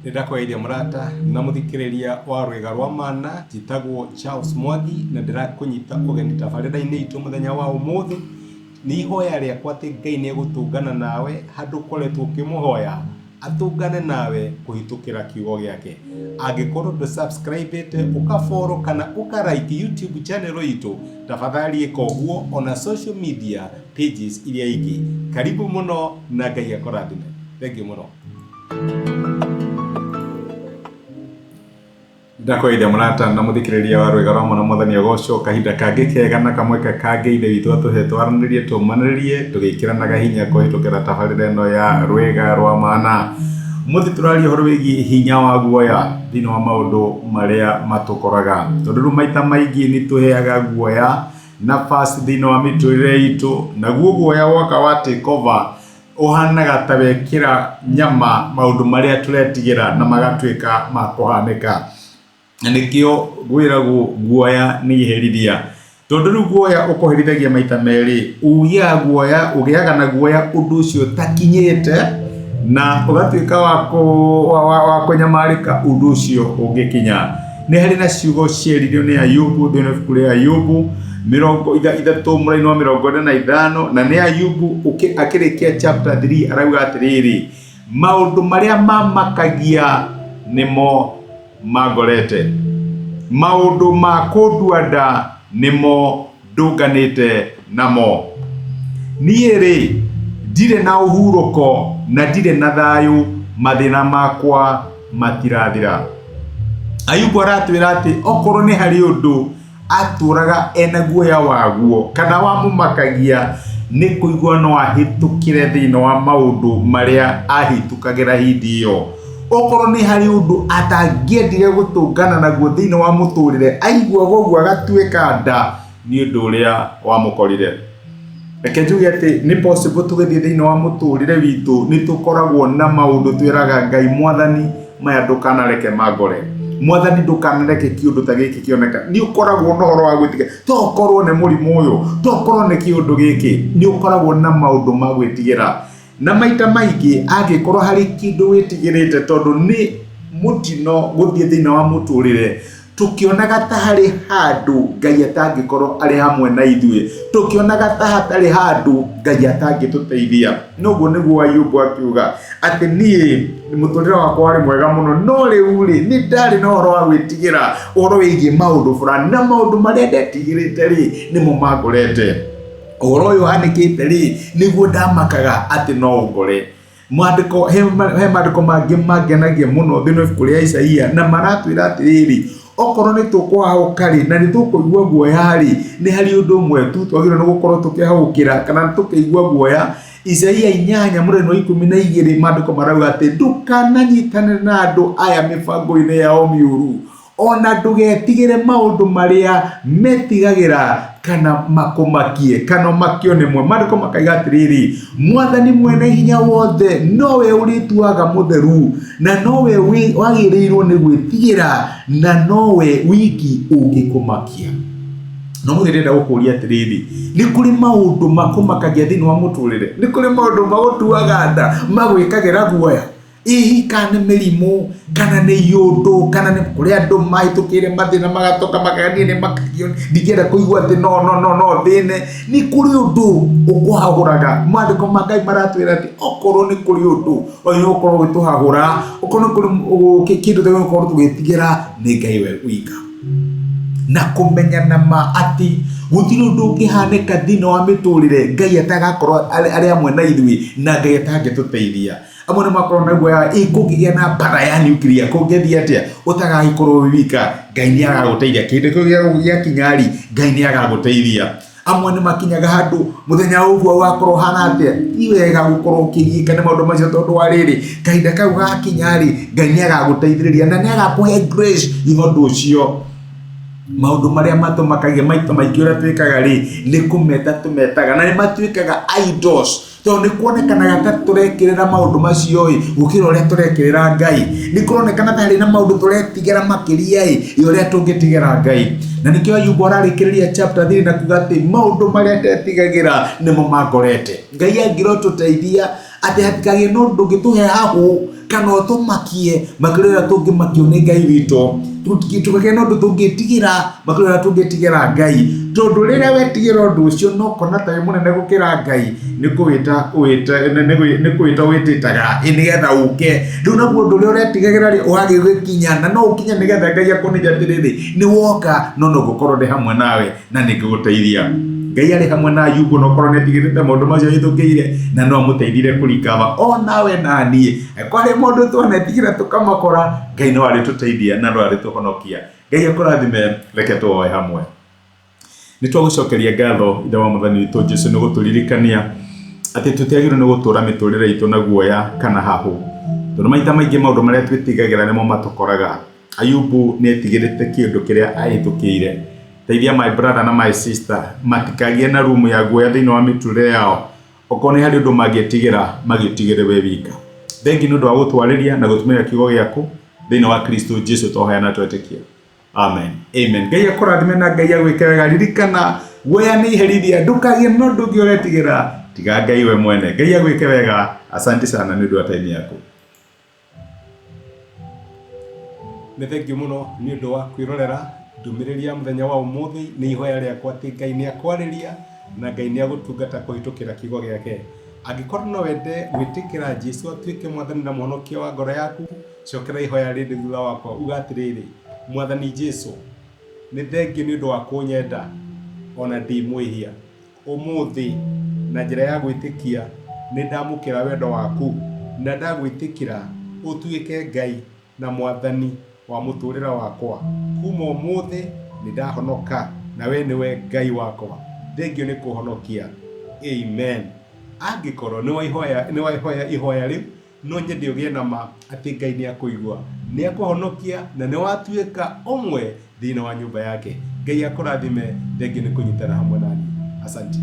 Nĩndakũgeithia mũrata na mũthikĩrĩria wa rwĩga rwa mana. Njĩtagwo Charles Mwangi na ndĩrakũnyita ũgeni tabarĩra-inĩ itũ mũthenya wa ũmũthĩ. Nĩ ihoya rĩakwa atĩ Ngai nĩ egũtũngana nawe handũ ũkoretwo ũkĩmũhoya atũngane nawe kũhĩtũkĩra kiugo gĩake. Angĩkorwo ndũ subscribe ĩte, ũka follow kana ũka like YouTube channel itũ, tafadhali ĩka ũguo ona social media pages iria ingĩ. Karibu mũno na Ngai akũrathime. Thengiũ mũno. Ndakũgeithia mũrata na mũthikĩrĩria wa rwĩga rwa mwana. Mwathani agocwo. Kahinda kangĩ kega na kamweke kangĩ Ithe witũ atũhe twaranĩrie, tũmanĩrĩrie, tũgĩkĩranaga hinya kũhĩtũkĩra tabarĩra ĩno ya rwĩga rwa mana. Mũthĩ tũraria ũhoro wĩgiĩ hinya wa guoya thĩinĩ wa maũndũ marĩa matũkoraga, tondũ rĩu maita maingĩ nĩ tũheaga guoya nafasi thĩinĩ wa mĩtũrĩre itũ, naguo guoya woka wa take over ũhanaga ta wekĩra nyama maũndũ marĩa tũretigĩra na magatuĩka ma kũhanĩka. Na nĩkĩo ngwĩragwo guoya nĩ iherithia, tondũ rĩu guoya ũkũherithagia maita merĩ. Ũgĩaga guoya, ũgĩaga na guoya ũndũ ũcio ũtakinyĩte, na ũgatuĩka wa kũnyamarĩka ũndũ ũcio ũngĩkinya. Nĩ harĩ na ciugo cieririo nĩ Ayubu thĩinĩ wa ibuku rĩa Ayubu 31 mũraini wa 45, na nĩ Ayubu akĩrĩkia chapter 3 arauga atĩrĩrĩ, maũndũ marĩa mamakagia nĩmo mangorete, maũndũ ma kũndua nda nĩmo ndũnganĩte namo. Niĩ-rĩ, ndirĩ na ũhurũko na ndirĩ na thayũ, mathĩna makwa matirathira. Ayubu aratwĩra atĩ okorwo nĩ harĩ ũndũ atũraga ena guoya waguo kana wamũmakagia, nĩ kũigua no ahĩtũkĩre thĩinĩ wa maũndũ marĩa ahĩtũkagĩra hĩndĩ ĩyo. Okorwo nĩ harĩ ũndũ atangĩendire gũtũngana naguo thĩinĩ wa mũtũrĩre, aiguaga ũguo agatuĩka nda nĩ ũndũ ũrĩa wamũkorire. Reke njuge atĩ nĩ possible tũgĩthiĩ thĩinĩ wa mũtũrĩre witũ nĩ tũkoragwo na maũndũ twĩraga Ngai, Mwathani, maya ndũkanareke mangore, Mwathani, ndũkanareke kĩũndũ ta gĩkĩ kĩoneka. Nĩ ũkoragwo na ũhoro wa gwĩtigĩra, tokorwo nĩ mũrimũ ũyũ, tokorwo nĩ kĩũndũ gĩkĩ, nĩ ũkoragwo na maũndũ ma gwĩtigĩra. Na maita maingĩ angĩkorwo harĩ kĩndũ wĩtigĩrĩte, tondũ nĩ mũtino gũthiĩ thĩinĩ wa mũtũrĩre tũkĩonaga ta harĩ handũ Ngai atangĩkorwo arĩ hamwe na ithuĩ, tũkĩonaga ta hatarĩ handũ Ngai atangĩtũteithia. Noguo nĩguo Ayubu akiuga atĩ niĩ mũtũrĩre wakwa warĩ mwega mũno, no rĩu rĩ, nĩ ndarĩ na ũhoro wa gwĩtigĩra ũhoro wĩgiĩ maũndũ fulani, na maũndũ marĩa ndetigĩrĩte rĩ, nĩmo mangorete. Ũhoro ũyũ ũhanĩkĩte rĩ, nĩguo ndamakaga atĩ no ũngore. Mwandĩko, he maandĩko mangĩ mangenagia mũno thĩinĩ wa ibuku rĩa Isaia, na maratwĩra atĩrĩrĩ, okorwo nĩ tũkũhahũka rĩ, na nĩ tũkũigua guoya rĩ, nĩ harĩ ũndũ ũmwe tu twagĩrĩirwo nĩ gũkorwo tũkĩhahũkĩra kana tũkĩigua guoya. Isaia 8 mũraini wa 12, maandĩko marauga atĩ ndũkananyitanĩre na andũ aya mĩbango-inĩ yao mĩũru, ona ndũgetigĩre maũndũ marĩa metigagĩra kana makũmakie kana ũmakio nĩmo. Maandĩko makaiga atĩrĩrĩ, Mwathani mwene hinya wothe nowe ũrĩtuaga mũtheru, na nowe wagĩrĩirwo nĩ gwĩtigĩra, na nowe wiki ũngĩkũmakia. No mũthĩ ndĩrenda gũkũria atĩrĩrĩ, nĩ kũrĩ maũndũ makũmakagia thĩinĩ wa mũtũrĩre? Nĩ kũrĩ maũndũ magũtuaga nda, magwĩkagĩra guoya? Hihi kana nĩ mĩrimũ, kana nĩ iũndũ, kana nĩ kũrĩ andũ mahĩtũkĩire mathĩna magatoka makauga niĩ nĩ makagio, ndingĩenda kũigua atĩ no no no no thĩne. Nĩ kũrĩ ũndũ ũkũhahũraga. Maandĩko ma Ngai maratwĩra atĩ okorwo nĩ kũrĩ ũndũ wagĩrĩirwo gũkorwo ũgĩtũhahũra, okorwo nĩ kũrĩ kĩndũ twagĩrĩirwo gũkorwo tũgĩtigĩra, nĩ Ngai we wika. Na kũmenya na ma atĩ gũtirĩ ũndũ ũngĩhanĩka thĩinĩ wa mĩtũrĩre Ngai atagakorwo arĩ hamwe na ithuĩ, na Ngai atangĩtũteithia. Amwe nĩ makorwo na guoya, ĩ kũngĩgĩa na mbara ya nuclear kũngĩthiĩ atĩa? Ũtagagĩkorwo wĩ wika, Ngai nĩ agagũteithia. Kĩndũ kĩu gĩakinya rĩ, Ngai nĩ agagũteithia. Amwe nĩ makinyaga handũ mũthenya ũguo wakorwo ũhana atĩa, ti wega gũkorwo ũkĩgiĩka nĩ maũndũ macio, tondũ wa rĩrĩ, kahinda kau gakinya rĩ, Ngai nĩ agagũteithĩrĩria na nĩ agakũhe grace ya ũndũ ũcio. Maũndũ marĩa matũmakagia maita maingĩ ũrĩa twĩkaga rĩ, nĩ kũmeta tũmetaga, na nĩ matuĩkaga idols, tondũ nĩ kuonekanaga ta tũrekĩrĩra maũndũ macio ĩ gũkĩra ũrĩa tũrekĩrĩra Ngai. Nĩ kũronekana ta harĩ na maũndũ tũretigĩra makĩria ĩ ya ũrĩa tũngĩtigĩra Ngai. Na nĩkĩo Ayubu ararĩkĩrĩria chapter 3 na kuga atĩ maũndũ marĩa ndetigagĩra nĩmo mangorete. Ngai angĩrotũteithia. Atĩ hatikagĩe na ũndũ ũngĩtũhe hahũ kana ũtũmakie makĩria ũrĩa tũngĩmakio nĩ Ngai witũ. Tũkagĩa na ũndũ tũngĩtigĩra makĩria ũrĩa tũngĩtigĩra Ngai. Tondũ rĩrĩa wetigĩra ũndũ ũcio na ũkona ta wĩ mũnene gũkĩra Ngai, nĩ kũwĩta nĩ kũwĩta wĩtĩtaga ĩ nĩgetha ũke. Rĩu naguo ũndũ ũrĩa ũretigagĩra rĩ, ũgagĩgĩkinya na no ũkinye nĩgetha Ngai akuonie atĩrĩrĩ, nĩ woka no no ngũkorwo ndĩ hamwe nawe na nĩ ngũgũteithia. Ngai arĩ hamwe na Ayubu na okorwo nĩ etigĩrĩte maũndũ macio ahĩtũkĩire na no amũteithire kũrikaba o nawe na niĩ. Angĩkorwo harĩ maũndũ twanetigĩra tũkamakora, Ngai no arĩtũteithia na no arĩtũhonokia. Ngai akũrathime, reke tũhoe hamwe. Nĩ twagũcokeria ngatho Ithe wa Mwathani witũ Jesu nĩ gũtũririkania atĩ tũtiagĩrĩirwo nĩ gũtũra mĩtũrĩre itũ na guoya kana hahũ. Tondũ maita maingĩ maũndũ marĩa twĩtigagĩra nĩmo matũkoraga. Ayubu nĩ etigĩrĩte kĩũndũ kĩrĩa ahĩtũkĩire. Teithia my brother na my sister matikagĩe na rumu ya guoya thĩinĩ wa mĩtũrĩre yao. Okorwo nĩ harĩ ũndũ mangĩtigĩra, magĩtigĩre we wika. Thengi nĩ ũndũ wa gũtwarĩria na gũtũmĩra kiugo gĩaku thĩinĩ wa Kristo Jesu twahoya na twetĩkia. Amen. Amen. Ngai akũrathime na Ngai agwĩke wega. Ririkana guoya nĩ iherithia, ndũkagĩe na ũndũ ũngĩ ũretigĩra tiga Ngai we mwene. Ngai agwĩke wega. Asante sana nĩ ũndũ wa time yaku. Nĩ thengiũ mũno nĩ ũndũ wa kwĩrorera ndũmĩrĩri ya mũthenya wa ũmũthĩ. Nĩ ihoya rĩakwa atĩ Ngai nĩ akwarĩria na Ngai nĩ agũtungata kũhĩtũkĩra kiugo gĩake. Angĩkorwo no wende gwĩtĩkĩra Jesu atuĩke mwathani na mũhonokia wa ngoro yaku, cokera ihoya rĩrĩ thutha wakwa uga atĩrĩrĩ, Mwathani Jesu, nĩ thengiũ nĩ ũndũ wa kũnyenda ona ndĩ mwĩhia. Ũmũthĩ, na njĩra ya gwĩtĩkia, nĩ ndamũkĩra wendo waku, na ndagwĩtĩkĩra ũtuĩke Ngai na Mwathani wa mũtũũrĩre wakwa. Kuuma ũmũthĩ, nĩ ndahonoka, na wee nĩwe Ngai wakwa. Thengiũ nĩ kũhonokia. Amen. Angĩkorwo nĩ wahoya ihoya rĩu, No nyende ũgĩe na ma atĩ Ngai nĩ akũigua, nĩ akũhonokia na nĩ watuĩka ũmwe thĩinĩ wa nyũmba yake. Ngai akũrathime, thengiũ nĩ kũnyitana hamwe naniĩ. Asanti.